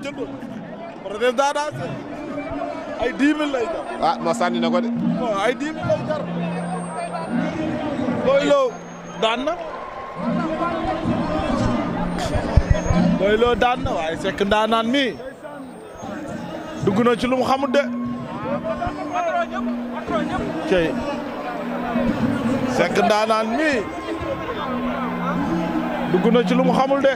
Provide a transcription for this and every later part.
jëndoon. Patriotes daa ay 10 000 lay jar. ah ma sànni na ko de. bon ay 10 000 lay jar. Boy Lo daan na. Boy Lo daan na waaye Seck ndaanaan mi dugg na ci lu mu xamul de. cey Seck ndaanaan mi dugg na ci lu mu xamul de.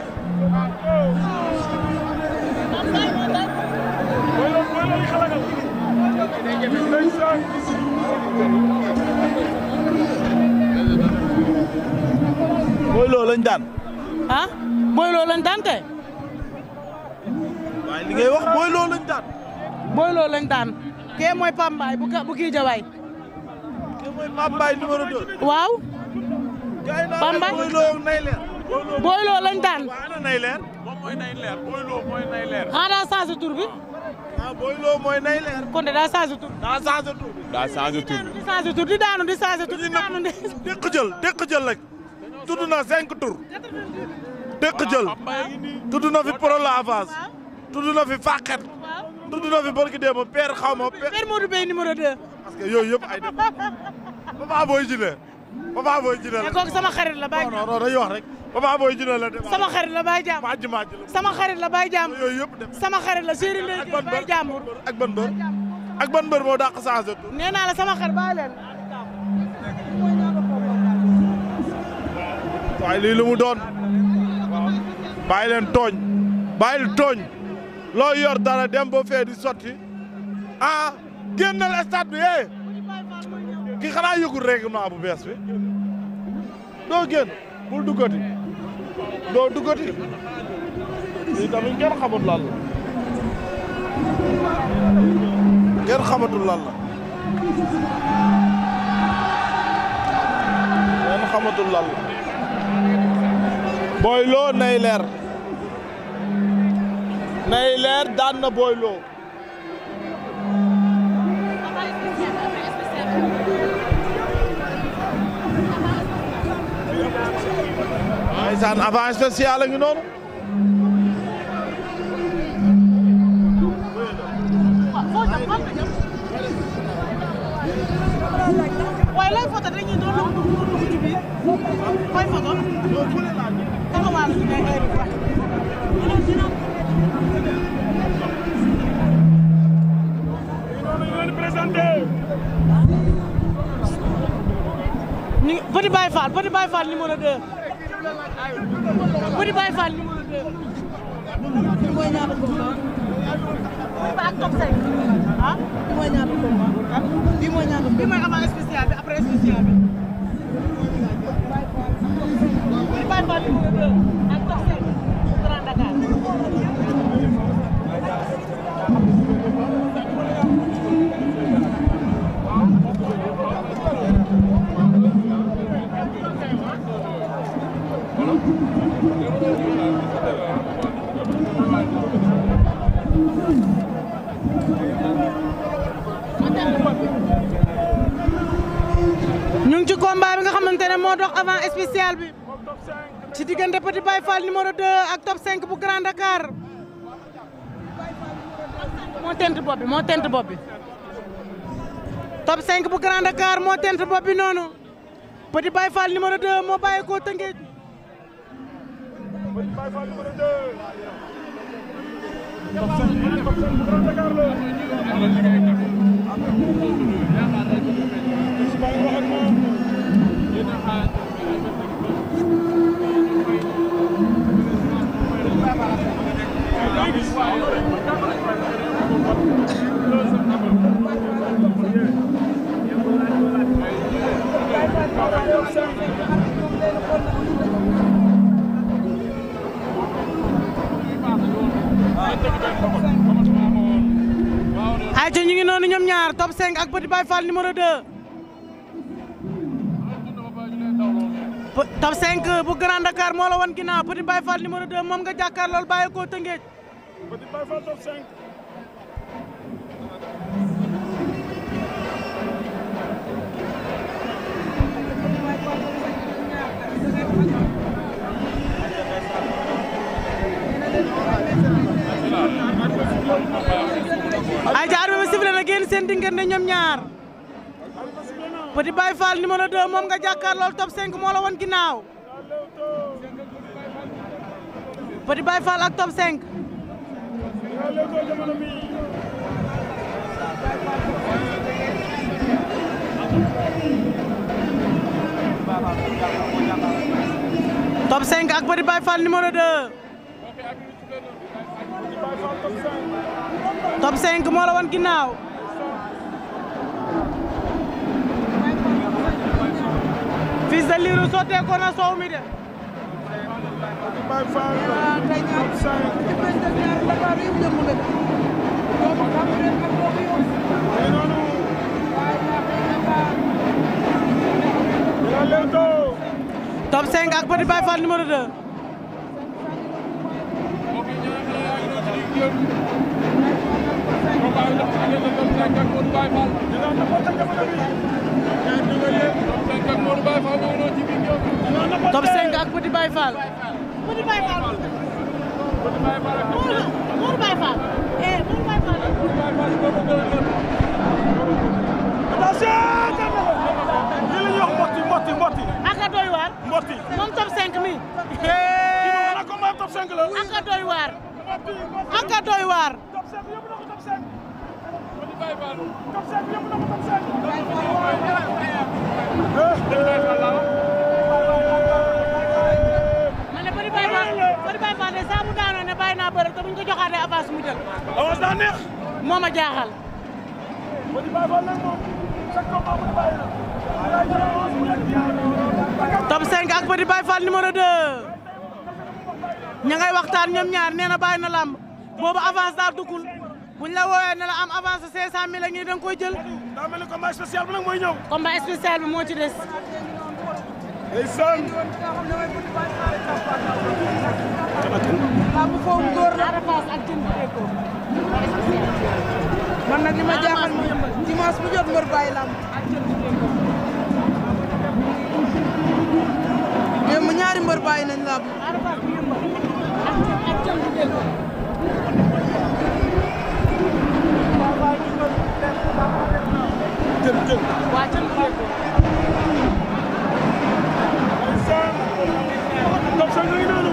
Boy Lo lañ daan. ah Boy Lo lañ daan kay. waaye li ngay wax Boy Lo lañ daan. Boy Lo lañ daan. kee mooy Pambaay bu kii jawaay. kee mooy Pambaay numéro 2. waaw. Pambaay Boy Lo nay leer. Boy Lo lañ daan. waaw ana nay leer. moom mooy nay leer Boy Lo mooy nay leer. ah daa changé tur bi. ah Boy Lo mooy nay leer. kon de daa changé tur. daa changé tur. daa changé tur. di changé tur di daanu di changé tur di daanu di. dëkk jël rek. tudd na 5 tur. dëkk jël. tudd na fi pro la avance. tudd na fi fàqet. tudd na fi barki démb père xaw ma. père Modou Bey numéro 2. parce que yooyu yëpp ay def. Papa Boy Djiné. Papa Boy Djiné la. mais kooku sama xarit la bàyyi. non non dañuy wax rek. Papa Boy Djiné la dem. sama xarit la bàyyi jàmm. màjj la. sama xarit la bàyyi jàmm. yooyu yëpp dem. sama xarit la Serigne Ndeye bàyyi jàmbur. ak ban mbër. ak ban mbër moo dàq changé tur. nee naa la sama xarit bàyyi leen. waaye lii lu mu doon. bàyyi leen tooñ. bàyyil tooñ. loo yor dara dem ba fee di sotti. ah génnal stade bi eh. ki xanaa yëgul règlement bu bees bi. doo génn bul duggati. doo duggati. lii tamit kenn xamut lan la. kenn xamatul lan la. kenn xamatul lan la. Boy Lo nay leer. nay leer daan na Boy Lo. ndeysaan avant spécial a ngi noonu. waaye lay photo dañuy doon la dugg ci biir koy photo taxawal ci ay heure ñu Petit Baye Fall numéro 2 Petit Baye Fall numéro 2 mooy ñaata combat ba ak top 5 ah mooy ñaata combat bi mooy ñaata bi mooy avant spécial bi après spécial bi Petit Baye Fall numéro 2 ak top 5 Grand Dakar ñu ngi ci combat bi nga xamante ne moo dox avant spécial bi ci diggante Petit Baye Fall numéro 2 ak top 5 bu Grand Dakar moo tent bopp bi moo tent bopp bi top 5 bu Grand Dakar moo tent bopp bi noonu Petit Baye Fall numéro 2 moo bàyyi ko Tëngéej. Petit Baye Fall numéro 2. top 5 bu Grand Dakar la. ay ca ñu ngi noonu ñoom ñaar top 5 ak Petit Baye Fall numéro 2 top 5 bu Grand Dakar moo la wan ginnaaw Petit Baye Fall numéro 2 moom nga jàkkaar lool bàyyi ko Tëngéej. Petit Baye Fall top 5. seen diggante ñoom ñaar Petit Baye Fall numéro 2 moom nga jàkkaar lool top 5 moo la woon ginnaaw Petit Baye Fall ak top 5 top 5 ak Petit Baye Fall numéro 2 top 5 moo la woon ginnaaw Fils de Lirou sottee ko na soow mi de top 5 ak Petit Baye Fall numéro 2 top 5 ak Petit Baye Fall Petit Baye Fall Modou Baye Fall Modou Baye Fall attention li la ñuy wax mbotti aka doy waar mbotti moom top 5 mi kii moom na combat top 5 la aka doy waar aka doy waar top 5 yóbbu na ko top 5 top 5 yóbbu na ko top 5 ma ne Petit Baye Fall de saa mu daanoo ne bàyyi naa bëri te buñ ko joxaatee avance mu jël avance daa neex moo ma jaaxal Petit Baye Fall nag moom chaque combat mu bàyyi na top 5 ak Petit Baye Fall numéro 2 ña ngay waxtaan ñoom ñaar nee na bàyyi na lamb boobu avance daa duggul buñ la woowee ne la am avance 500 000 ngi da nga koy jël daa mel ni combat spécial bi nag mooy ñëw combat spécial bi moo ci des ndeysaan lamb foofu góor la avance ak jënd ko man nag li ma jaaxal dimanche bu jot mbër bàyyi lamb mais mu ñaari mbër bàyyi nañ lamb waa jël ko top 5 ngi noonu